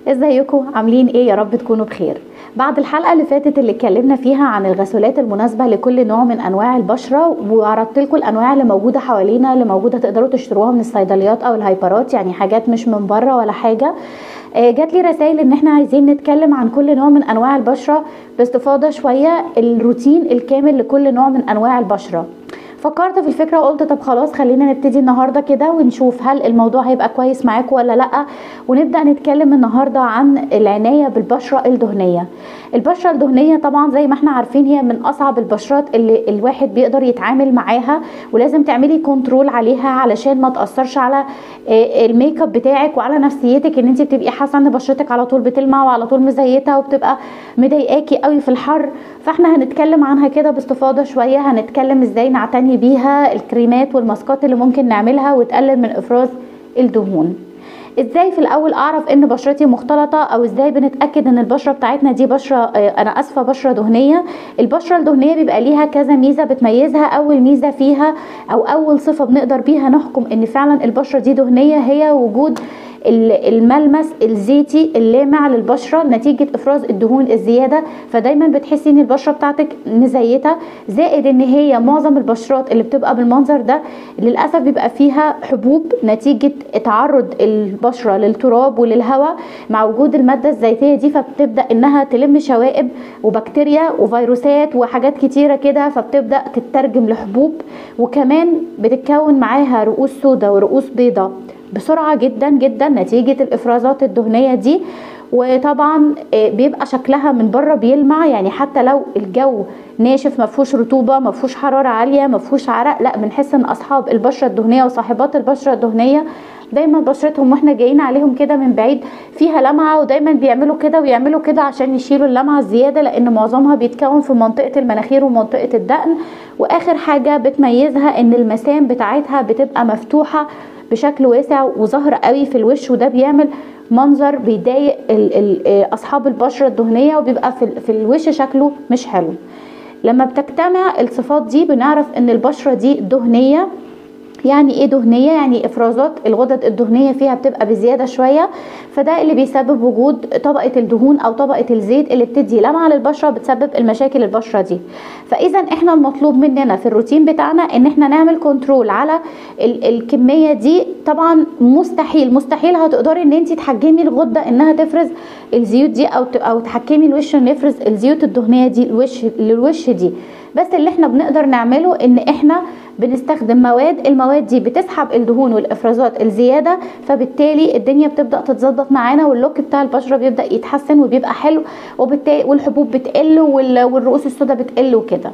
ازيكم عاملين ايه؟ يا رب تكونوا بخير. بعد الحلقة اللي فاتت اللي اتكلمنا فيها عن الغسولات المناسبة لكل نوع من انواع البشرة، وعرضت لكم الانواع اللي موجودة حوالينا، اللي موجودة تقدروا تشتروها من الصيدليات او الهايبرات، يعني حاجات مش من بره ولا حاجة. جات لي رسائل ان احنا عايزين نتكلم عن كل نوع من انواع البشرة باستفاضة شوية، الروتين الكامل لكل نوع من انواع البشرة. فكرت في الفكرة وقلت طب خلاص خلينا نبتدي النهارده كده ونشوف هل الموضوع هيبقى كويس معاكم ولا لا، ونبدا نتكلم النهارده عن العناية بالبشره الدهنية. البشرة الدهنية طبعا زي ما احنا عارفين هي من اصعب البشرات اللي الواحد بيقدر يتعامل معاها، ولازم تعملي control عليها علشان ما تاثرش على الميك اب بتاعك وعلى نفسيتك، ان انت بتبقي حاسه ان بشرتك على طول بتلمع وعلى طول مزيته وبتبقى مضايقاكي قوي في الحر. فاحنا هنتكلم عنها كده باستفاضة شوية، هنتكلم ازاي نعتني بيها، الكريمات والماسكات اللي ممكن نعملها وتقلل من افراز الدهون. ازاي في الاول اعرف ان بشرتي مختلطة، او ازاي بنتاكد ان البشرة بتاعتنا دي بشره انا اسفه بشره دهنية. البشرة الدهنية بيبقى ليها كذا ميزة بتميزها. اول ميزة فيها او اول صفة بنقدر بيها نحكم ان فعلا البشرة دي دهنية هي وجود الملمس الزيتي اللامع للبشره نتيجة افراز الدهون الزيادة، فدايما بتحسي ان البشرة بتاعتك مزيته. زائد ان هي معظم البشرات اللي بتبقى بالمنظر ده للاسف بيبقى فيها حبوب نتيجة تعرض البشرة للتراب وللهواء مع وجود المادة الزيتيه دي، فبتبدا انها تلم شوائب وبكتيريا وفيروسات وحاجات كتيرة كده، فبتبدا تترجم لحبوب، وكمان بتتكون معاها رؤوس سوداء ورؤوس بيضاء بسرعة جدا جدا نتيجة الافرازات الدهنية دي. وطبعا بيبقى شكلها من بره بيلمع، يعني حتى لو الجو ناشف ما فيهوش رطوبة ما فيهوش حرارة عالية ما فيهوش عرق، لا بنحس ان اصحاب البشرة الدهنية وصاحبات البشرة الدهنية دايما بشرتهم واحنا جايين عليهم كده من بعيد فيها لمعة، ودايما بيعملوا كده ويعملوا كده عشان يشيلوا اللمعة الزيادة، لان معظمها بيتكون في منطقة المناخير ومنطقة الدقن. واخر حاجة بتميزها ان المسام بتاعتها بتبقى مفتوحة بشكل واسع وظاهر قوي في الوش، وده بيعمل منظر بيضايق اصحاب البشرة الدهنية، وبيبقى في الوش شكله مش حلو. لما بتجتمع الصفات دي بنعرف ان البشرة دي دهنية. يعني ايه دهنية؟ يعني افرازات الغدد الدهنية فيها بتبقى بزيادة شوية، فده اللي بيسبب وجود طبقه الدهون او طبقه الزيت اللي بتدي لمعة للبشره، بتسبب المشاكل البشرة دي. فاذا احنا المطلوب مننا في الروتين بتاعنا ان احنا نعمل control على الكمية دي. طبعا مستحيل مستحيل هتقدري ان انت تحجمي الغدة انها تفرز الزيوت دي او تحكمي الوش انه يفرز الزيوت الدهنية دي الوش للوش دي، بس اللي احنا بنقدر نعمله ان احنا بنستخدم مواد، المواد دي بتسحب الدهون والافرازات الزيادة، فبالتالي الدنيا بتبدا تتظبط معانا، وال look بتاع البشرة بيبدا يتحسن وبيبقى حلو، وبالتالي والحبوب بتقل والرؤوس السوداء بتقل وكده.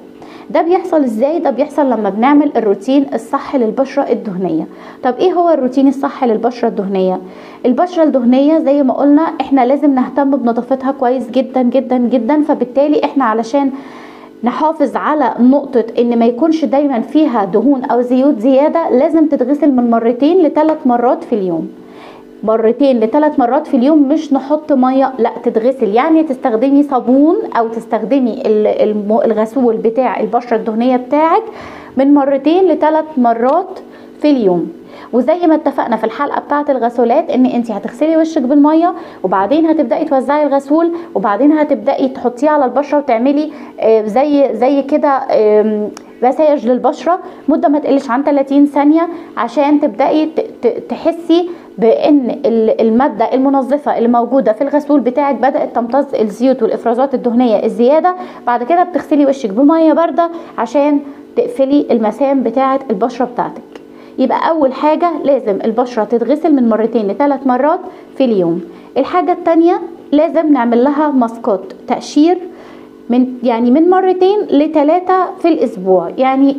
ده بيحصل ازاي؟ ده بيحصل لما بنعمل الروتين الصح للبشره الدهنية. طب ايه هو الروتين الصح للبشره الدهنية؟ البشرة الدهنية زي ما قلنا احنا لازم نهتم بنظافتها كويس جدا جدا جدا، فبالتالي احنا علشان نحافظ على نقطة ان ما يكونش دايما فيها دهون او زيوت زيادة لازم تتغسل من 2 ل 3 مرات في اليوم. 2 ل 3 مرات في اليوم، مش نحط مية، لا تتغسل، يعني تستخدمي صابون او تستخدمي الغسول بتاع البشرة الدهنية بتاعك من 2 ل 3 مرات في اليوم. وزي ما اتفقنا في الحلقة بتاعه الغسولات ان انت هتغسلي وشك بالمية، وبعدين هتبداي توزعي الغسول، وبعدين هتبداي تحطيه على البشرة وتعملي زي كده مساج للبشره مده ما تقلش عن 30 ثانية، عشان تبداي تحسي بان المادة المنظفه اللي موجودة في الغسول بتاعك بدات تمتص الزيوت والافرازات الدهنية الزيادة. بعد كده بتغسلي وشك بميه باردة عشان تقفلي المسام بتاعه البشرة بتاعتك. يبقى اول حاجة لازم البشرة تتغسل من 2 ل 3 مرات في اليوم. الحاجة الثانية لازم نعمل لها ماسكات تقشير من 2 ل 3 في الاسبوع، يعني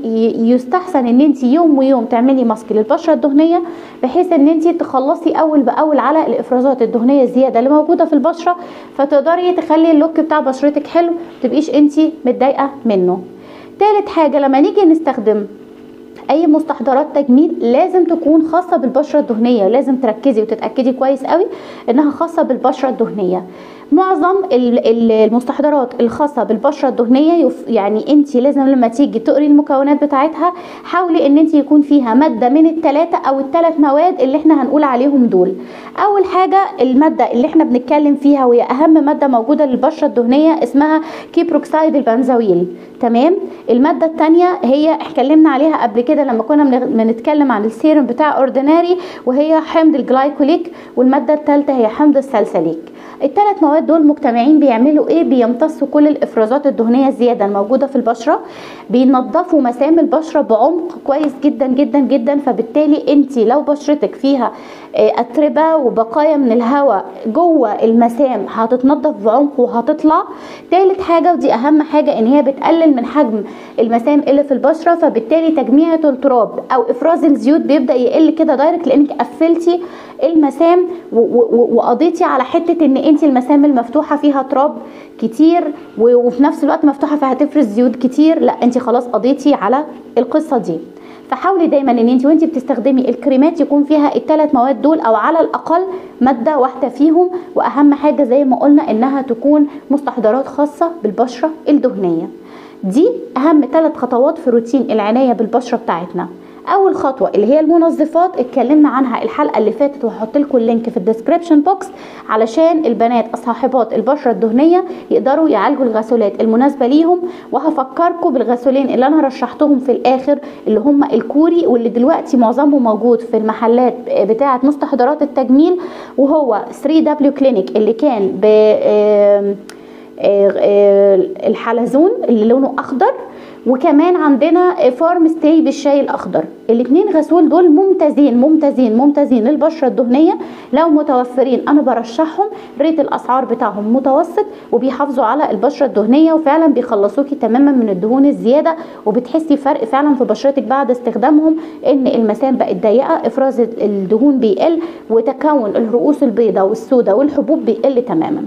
يستحسن ان انت يوم ويوم تعملي ماسك للبشره الدهنية، بحيث ان انت تخلصي اول باول على الافرازات الدهنية الزيادة اللي موجودة في البشرة، فتقدري تخلي ال look بتاع بشرتك حلو، متبقيش انت متضايقة منه. ثالث حاجة لما نيجي نستخدم اي مستحضرات تجميل لازم تكون خاصة بالبشره الدهنية، لازم تركزي وتتاكدي كويس قوي انها خاصة بالبشره الدهنية. معظم المستحضرات الخاصة بالبشره الدهنية يعني انت لازم لما تيجي تقري المكونات بتاعتها حاولي ان انت يكون فيها مادة من الثلاثة او الثلاث مواد اللي احنا هنقول عليهم دول. اول حاجة المادة اللي احنا بنتكلم فيها وهي اهم مادة موجودة للبشره الدهنية اسمها كيبروكسيد البنزويل، تمام. المادة الثانية هي اتكلمنا عليها قبل كده لما كنا بنتكلم عن السيرم بتاع Ordinary، وهي حمض الجلايكوليك. والمادة الثالثة هي حمض السلسليك. الثلاث مواد دول مجتمعين بيعملوا ايه؟ بيمتصوا كل الافرازات الدهنية الزيادة الموجودة في البشرة، بينظفوا مسام البشرة بعمق كويس جدا جدا جدا. فبالتالي انت لو بشرتك فيها اتربه وبقايا من الهواء جوه المسام هتتنظف بعمق وهتطلع. ثالث حاجة ودي اهم حاجة ان هي بتقلل من حجم المسام اللي في البشرة، فبالتالي تجميعة التراب او افراز الزيوت بيبدا يقل كده direct، لانك قفلتي المسام وقضيتي على حتة ان انت المسام المفتوحة فيها تراب كتير وفي نفس الوقت مفتوحة فهتفرز زيوت كتير، لا انت خلاص قضيتي على القصة دي. فحاولي دايما ان انت وانت بتستخدمي الكريمات يكون فيها الثلاث مواد دول او على الاقل مادة واحدة فيهم، واهم حاجة زي ما قلنا انها تكون مستحضرات خاصة بالبشره الدهنية. دي اهم 3 خطوات في روتين العناية بالبشره بتاعتنا. اول خطوة اللي هي المنظفات اتكلمنا عنها الحلقة اللي فاتت، وهحط لكم ال link في ال description box علشان البنات اصحابات البشرة الدهنية يقدروا يعالجوا الغسولات المناسبة ليهم. وهفكركم بالغسولين اللي انا رشحتهم في الاخر اللي هم الكوري واللي دلوقتي معظمه موجود في المحلات بتاعه مستحضرات التجميل، وهو 3W Clinic اللي كان ب الحلزون اللي لونه اخضر، وكمان عندنا Farmstay بالشاي الاخضر. الاثنين غسول دول ممتازين ممتازين ممتازين للبشره الدهنية، لو متوفرين انا برشحهم. rate الاسعار بتاعهم متوسط وبيحافظوا على البشرة الدهنية، وفعلا بيخلصوكي تماما من الدهون الزيادة، وبتحسي فرق فعلا في بشرتك بعد استخدامهم، ان المسام بقت ضيقه، افراز الدهون بيقل، وتكون الرؤوس البيضاء والسوداء والحبوب بيقل تماما.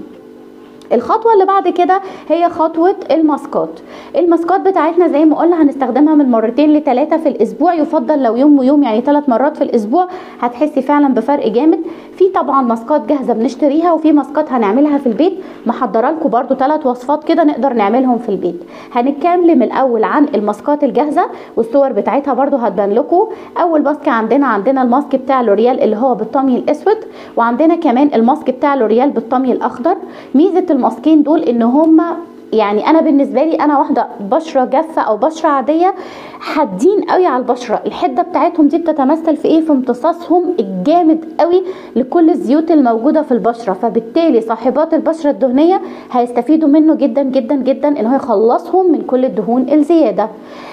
الخطوة اللي بعد كده هي خطوة الماسكات. الماسكات بتاعتنا زي ما قلنا هنستخدمها من 2 ل 3 في الاسبوع، يفضل لو يوم ويوم، يعني 3 مرات في الاسبوع هتحسي فعلا بفرق جامد. في طبعا ماسكات جاهزة بنشتريها، وفي ماسكات هنعملها في البيت، محضرة لكم برده 3 وصفات كده نقدر نعملهم في البيت. هنتكلم الاول عن الماسكات الجاهزة والصور بتاعتها برده هتبان لكم. اول ماسك عندنا الماسك بتاع لوريال اللي هو بالطمي الاسود، وعندنا كمان الماسك بتاع لوريال بالطمي الاخضر. ميزة الماسكين دول ان هما يعني انا بالنسبة لي انا واحدة بشره جافة او بشره عادية، حادين قوي على البشرة. الحدة بتاعتهم دي بتتمثل في ايه؟ في امتصاصهم الجامد قوي لكل الزيوت الموجودة في البشرة، فبالتالي صاحبات البشرة الدهنية هيستفيدوا منه جدا جدا جدا ان هو يخلصهم من كل الدهون الزيادة.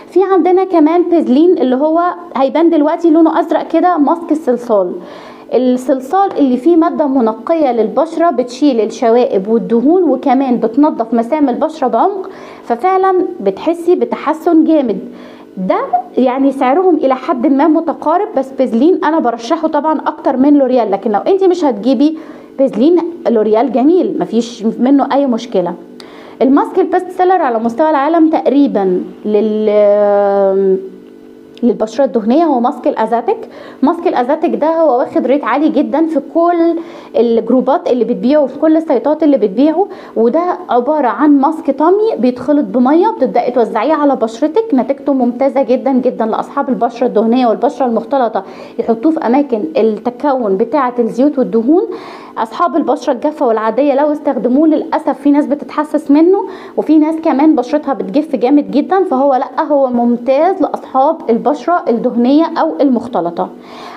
في عندنا كمان بيزلين اللي هو هيبان دلوقتي لونه ازرق كده، ماسك الصلصال. الصلصال اللي فيه مادة منقية للبشرة بتشيل الشوائب والدهون، وكمان بتنظف مسام البشرة بعمق، ففعلا بتحسي بتحسن جامد. ده يعني سعرهم الى حد ما متقارب، بس بيزلين انا برشحه طبعا اكتر من لوريال، لكن لو انت مش هتجيبي بيزلين لوريال جميل مفيش منه اي مشكلة. الماسك ال best seller على مستوى العالم تقريبا للبشره الدهنية هو ماسك الازاتيك. ماسك الازاتيك ده هو واخد rate عالي جدا في كل الجروبات اللي بتبيعه وفي كل السيطات اللي بتبيعه، وده عبارة عن ماسك طمي بيتخلط بميه بتبداي توزعيه على بشرتك. نتيجته ممتازة جدا جدا لاصحاب البشرة الدهنية والبشره المختلطة، يحطوه في اماكن التكون بتاعه الزيوت والدهون. اصحاب البشرة الجافه والعاديه لو استخدموه للاسف في ناس بتتحسس منه، وفي ناس كمان بشرتها بتجف جامد جدا، فهو لا هو ممتاز لاصحاب البشرة الدهنية او المختلطة.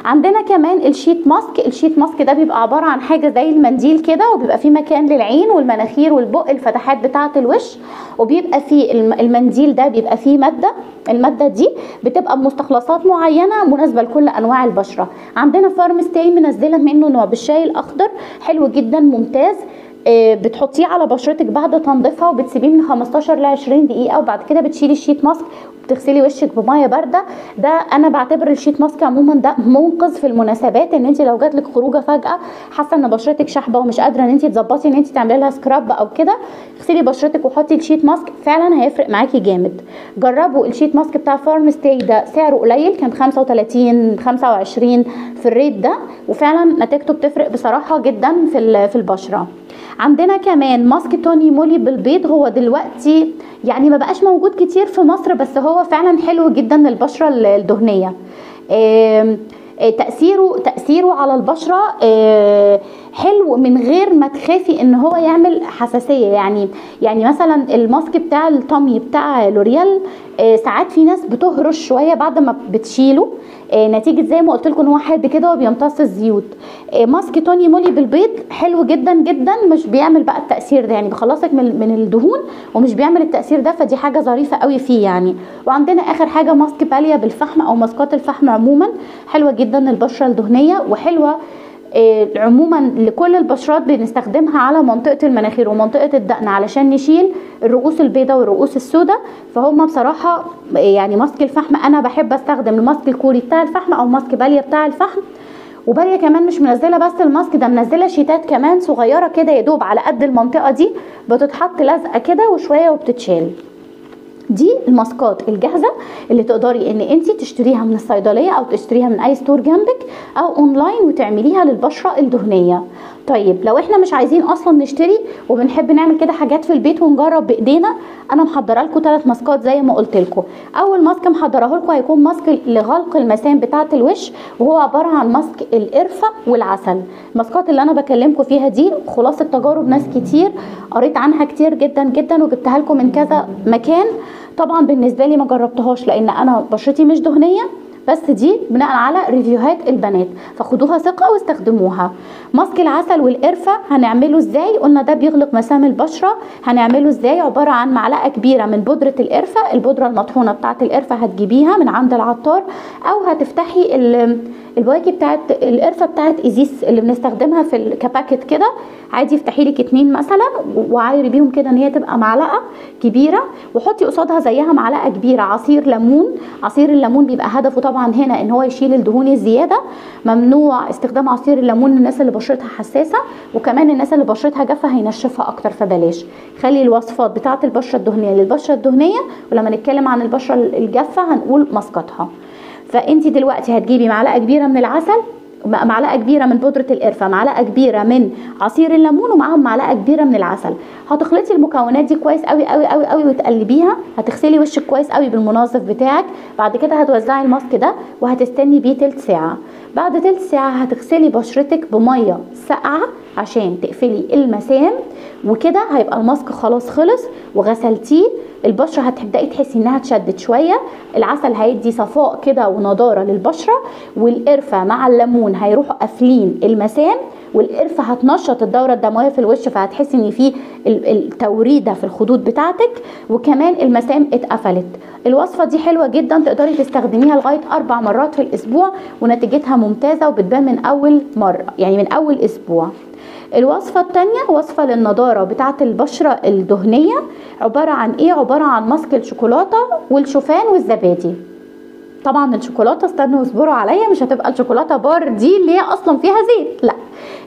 عندنا كمان ال sheet mask. ال sheet mask ده بيبقى عبارة عن حاجة زي المنديل كده، وبيبقى فيه مكان للعين والمناخير والبق، الفتحات بتاعه الوش، وبيبقى فيه المنديل ده بيبقى فيه مادة، المادة دي بتبقى بمستخلصات معينة مناسبة لكل انواع البشرة. عندنا Farmstay منزله منه نوع بالشاي الاخضر حلو جدا ممتاز، بتحطيه على بشرتك بعد تنظيفها وبتسيبيه من 15 ل 20 دقيقة، وبعد كده بتشيلي ال sheet mask وبتغسلي وشك بميه باردة. ده انا بعتبر ال sheet mask عموما ده منقذ في المناسبات، ان انت لو جاتلك خروجه فجاة حاسه ان بشرتك شحبه ومش قادرة ان انت تظبطي ان انت تعملي لها scrub او كده، اغسلي بشرتك وحطي ال sheet mask، فعلا هيفرق معاكي جامد. جربوا ال sheet mask بتاع Farmstay ده، سعره قليل كان 35 25 في ال rate ده، وفعلا نتيجته بتفرق بصراحة جدا في البشرة. عندنا كمان ماسك توني مولي بالبيض، هو دلوقتي يعني ما بقاش موجود كتير في مصر، بس هو فعلا حلو جدا للبشره الدهنية. تأثيره على البشرة حلو من غير ما تخافي ان هو يعمل حساسية. يعني مثلا الماسك بتاع الطمي بتاع لوريال ساعات في ناس بتهرش شوية بعد ما بتشيله، نتيجة زي ما قلت لكم ان هو حاد كده وبيمتص الزيوت. ماسك توني مولي بالبيض حلو جدا جدا، مش بيعمل بقى التأثير ده، يعني بيخلصك من الدهون ومش بيعمل التأثير ده، فدي حاجة ظريفة قوي فيه يعني. وعندنا اخر حاجة ماسك باليا بالفحم او ماسكات الفحم عموما، حلوة جدا للبشرة الدهنية، وحلوة عموما لكل البشرات، بنستخدمها على منطقة المناخير ومنطقة الدقن علشان نشيل الرؤوس البيضاء والرؤوس السوداء. فهم بصراحة يعني ماسك الفحم انا بحب استخدم الماسك الكوري بتاع الفحم او ماسك باليا بتاع الفحم. وباليا كمان مش منزلة بس الماسك ده، منزلة شيتات كمان صغيرة كده يدوب على قد المنطقة دي، بتتحط لازقة كده وشوية وبتتشال. دي الماسكات الجاهزة اللي تقدري ان انتي تشتريها من الصيدلية او تشتريها من اي store جنبك او اونلاين وتعمليها للبشره الدهنية. طيب لو احنا مش عايزين اصلا نشتري وبنحب نعمل كده حاجات في البيت ونجرب بايدينا، انا محضرة لكم 3 ماسكات زي ما قلت لكم. اول ماسك محضرة لكم هيكون ماسك لغلق المسام بتاعه الوش، وهو عبارة عن ماسك القرفه والعسل. الماسكات اللي انا بكلمكم فيها دي خلاصه تجارب ناس كتير، قريت عنها كتير جدا جدا وجبتها لكم من كذا مكان. طبعا بالنسبة لي ما جربتهاش لان انا بشرتي مش دهنية، بس دي بناء على review هات البنات، فخدوها ثقة واستخدموها. ماسك العسل والقرفه هنعمله ازاي؟ قلنا ده بيغلق مسام البشرة. هنعمله ازاي؟ عبارة عن معلقه كبيرة من بودره القرفه، البودره المطحونه بتاعه القرفه هتجيبيها من عند العطار، او هتفتحي البواكي بتاعه القرفه بتاعه ازيس اللي بنستخدمها في ك packet كده عادي، افتحي لك 2 مثلا وعايري بيهم كده ان هي تبقى معلقه كبيرة، وحطي قصادها زيها معلقه كبيرة عصير ليمون. عصير الليمون بيبقى هدفه طبعا هنا ان هو يشيل الدهون الزيادة. ممنوع استخدام عصير الليمون للناس اللي بشرتها حساسة، وكمان الناس اللي بشرتها جافة هينشفها اكتر، فبلاش. خلي الوصفات بتاعه البشرة الدهنية للبشره الدهنية، ولما نتكلم عن البشرة الجافه هنقول ماسكاتها. فانت دلوقتي هتجيبي معلقه كبيرة من العسل، معلقه كبيرة من بودره القرفه، معلقه كبيرة من عصير الليمون، ومعاهم معلقه كبيرة من العسل. هتخلطي المكونات دي كويس قوي قوي قوي قوي وتقلبيها. هتغسلي وشك كويس قوي بالمنظف بتاعك. بعد كده هتوزعي الماسك ده وهتستني بيه تلت ساعة. بعد تلت ساعة هتغسلي بشرتك بميه ساقعه عشان تقفلي المسام، وكده هيبقى الماسك خلاص خلص وغسلتيه. البشرة هتبداي تحسي انها اتشدت شوية، العسل هيدي صفاء كده ونضاره للبشره، والقرفه مع الليمون هيروحوا قافلين المسام، والقرفه هتنشط الدورة الدموية في الوش، فهتحسي ان في التوريده في الخدود بتاعتك، وكمان المسام اتقفلت. الوصفة دي حلوة جدا، تقدري تستخدميها لغاية 4 مرات في الاسبوع، ونتيجتها ممتازة وبتبان من اول مرة، يعني من اول اسبوع. الوصفة الثانية وصفه للنضاره بتاعه البشرة الدهنية، عبارة عن ايه؟ عبارة عن ماسك الشوكولاتة والشوفان والزبادي. طبعا الشوكولاتة استنوا اصبروا عليا، مش هتبقى الشوكولاتة بار دي اللي هي اصلا فيها زيت، لا،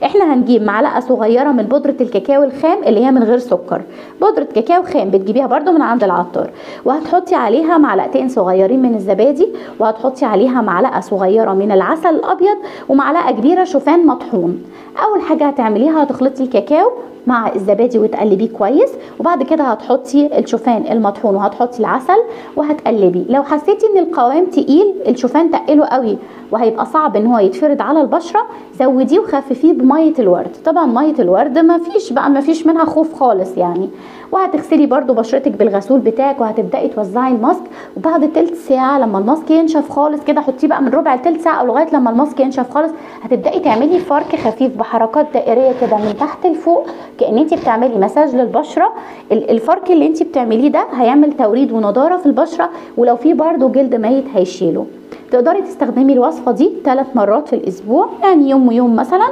احنا هنجيب معلقه صغيرة من بودره الكاكاو الخام اللي هي من غير سكر، بودره كاكاو خام بتجيبيها برده من عند العطار، وهتحطي عليها معلقتين صغيرين من الزبادي، وهتحطي عليها معلقه صغيرة من العسل الابيض، ومعلقة كبيرة شوفان مطحون. اول حاجة هتعمليها هتخلطي الكاكاو مع الزبادي وتقلبيه كويس، وبعد كده هتحطي الشوفان المطحون وهتحطي العسل وهتقلبي. لو حسيتي ان القوام تقيل، الشوفان تقله قوي وهيبقى صعب ان هو يتفرد على البشرة، زوديه وخففيه بميه الورد. طبعا مية الورد ما فيش بقى، ما فيش منها خوف خالص يعني. وهتغسلي برده بشرتك بالغسول بتاعك، وهتبداي توزعي الماسك. وبعد تلت ساعة لما الماسك ينشف خالص كده، حطيه بقى من ربع لتلت ساعة او لغاية لما الماسك ينشف خالص، هتبداي تعملي فرك خفيف بحركات دائريه كده من تحت لفوق، كأن انت بتعملي مساج للبشره. الفرك اللي انت بتعمليه ده هيعمل توريد ونضاره في البشرة، ولو في برده جلد ميت هيشيله. تقدري تستخدمي الوصفة دي 3 مرات في الاسبوع، يعني يوم ويوم مثلا،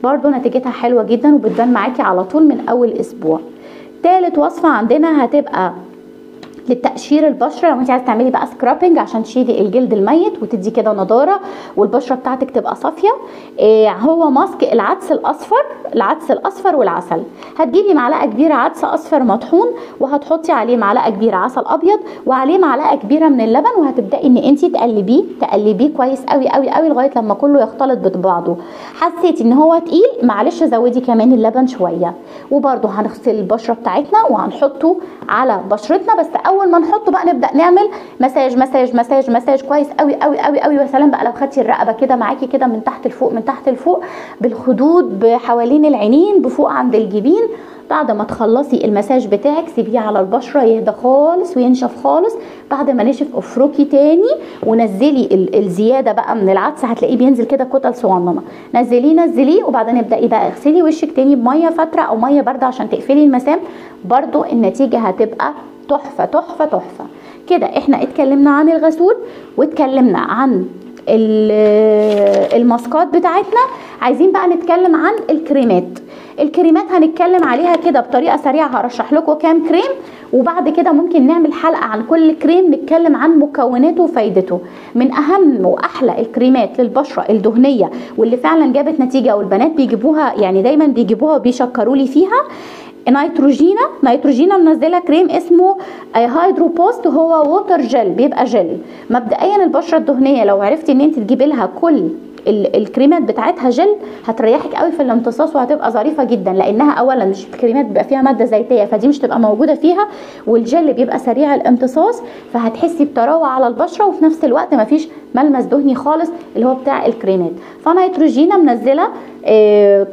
برده نتيجتها حلوة جدا وبتبان معاكي على طول من اول اسبوع. تالت وصفه عندنا هتبقى للتقشير البشرة، لو انت عايزه تعملي بقى scrubbing عشان تشيلي الجلد الميت وتدي كده نضاره والبشره بتاعتك تبقى صافية. هو ماسك العدس الاصفر، العدس الاصفر والعسل. هتجيبي معلقه كبيرة عدس اصفر مطحون، وهتحطي عليه معلقه كبيرة عسل ابيض، وعليه معلقه كبيرة من اللبن، وهتبداي ان انت تقلبيه تقلبيه كويس قوي قوي قوي لغاية لما كله يختلط ببعضه. حسيتي ان هو تقيل معلش زودي كمان اللبن شوية. وبرده هنغسل البشرة بتاعتنا وهنحطه على بشرتنا، بس اول ما نحطه بقى نبدا نعمل مساج مساج مساج مساج كويس قوي قوي قوي قوي. وسلام بقى لو خدتي الرقبة كده معاكي كده من تحت لفوق، من تحت لفوق، بالخدود، بحوالين العينين، بفوق عند الجبين. بعد ما تخلصي المساج بتاعك سيبيه على البشرة يهدى خالص وينشف خالص. بعد ما نشف افركي تاني ونزلي الزيادة بقى من العدس، هتلاقيه بينزل كده كتل صغننه، نزليه نزليه. وبعدين ابداي بقى اغسلي وشك تاني بميه فاتره او مية باردة عشان تقفلي المسام، برضو النتيجة هتبقى تحفة تحفة تحفة. كده احنا اتكلمنا عن الغسول واتكلمنا عن الماسكات بتاعتنا. عايزين بقى نتكلم عن الكريمات. الكريمات هنتكلم عليها كده بطريقة سريعة، هرشح لكم كام كريم وبعد كده ممكن نعمل حلقة عن كل كريم نتكلم عن مكوناته وفايدته. من اهم واحلى الكريمات للبشره الدهنية واللي فعلا جابت نتيجة والبنات بيجيبوها، يعني دايما بيجيبوها وبيشكروا لي فيها، Neutrogena. Neutrogena منزله كريم اسمه Hydro Boost، هو water gel، بيبقى جل. مبدئيا البشرة الدهنية لو عرفتي ان انت تجيبي لها كل الكريمات بتاعتها جل هتريحك قوي في الامتصاص وهتبقى ظريفة جدا، لانها اولا مش الكريمات بيبقى فيها مادة زيتيه فدي مش تبقى موجودة فيها، والجل بيبقى سريع الامتصاص فهتحسي بطراوه على البشرة، وفي نفس الوقت مفيش ملمس دهني خالص اللي هو بتاع الكريمات. ف Neutrogena منزله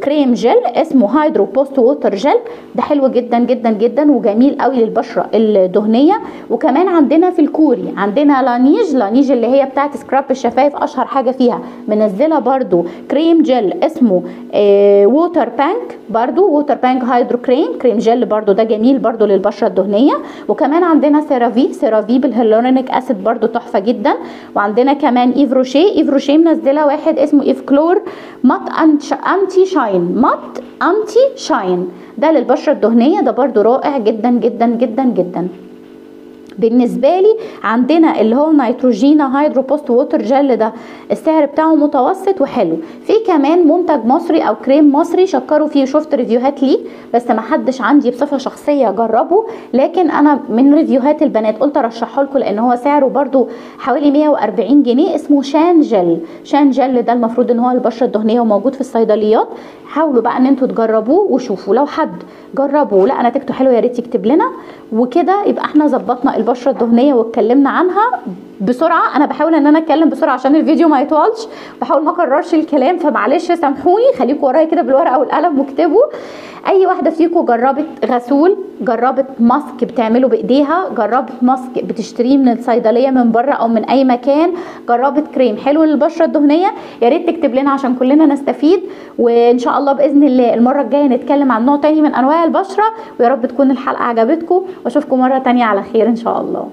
كريم جل اسمه Hydro Boost Water Gel، ده حلو جدا جدا جدا وجميل قوي للبشره الدهنية. وكمان عندنا في الكوري عندنا Laneige، Laneige اللي هي بتاعت scrub الشفايف اشهر حاجة فيها، منزله برده كريم جل اسمه Water Bank، برده Water Bank Hydro Cream، كريم جل برده ده جميل برده للبشره الدهنية. وكمان عندنا CeraVe، CeraVe بال hyaluronic acid برده تحفة جدا. وعندنا كمان Yves Rocher، Yves Rocher منزله واحد اسمه Effaclar Mat Anti Shine، Mat Anti Shine ده للبشره الدهنية، ده برده رائع جدا جدا جدا جدا. بالنسبة لي عندنا اللي هو Neutrogena Hydro Boost Water Gel ده السعر بتاعه متوسط وحلو. في كمان منتج مصري او كريم مصري شكروا فيه وشفت review هات ليه، بس ما حدش عندي بصفة شخصية جربه، لكن انا من review هات البنات قلت ارشحه لكم لان هو سعره برده حوالي 140 جنيه، اسمه شان جل. شان جل ده المفروض ان هو البشرة الدهنية وموجود في الصيدليات. حاولوا بقى ان انتوا تجربوه وشوفوا، لو حد جربه لقى نتيجته حلوة يا ريت يكتب لنا. وكده يبقى احنا ظبطنا البشرة الدهنية واتكلمنا عنها بسرعة. انا بحاول ان انا اتكلم بسرعة عشان الفيديو ما يطولش، بحاول ما اكررش الكلام، فمعلش سامحوني، خليكم ورايا كده بالورقة والقلم واكتبوا. اي واحدة فيكم جربت غسول، جربت ماسك بتعمله بايديها، جربت ماسك بتشتريه من الصيدلية من بره او من اي مكان، جربت كريم حلو للبشره الدهنية، يا ريت تكتب لنا عشان كلنا نستفيد. وان شاء الله باذن الله المرة الجاية نتكلم عن نوع تاني من انواع البشرة، ويا رب تكون الحلقة عجبتكم، واشوفكم مرة تانية على خير ان شاء الله.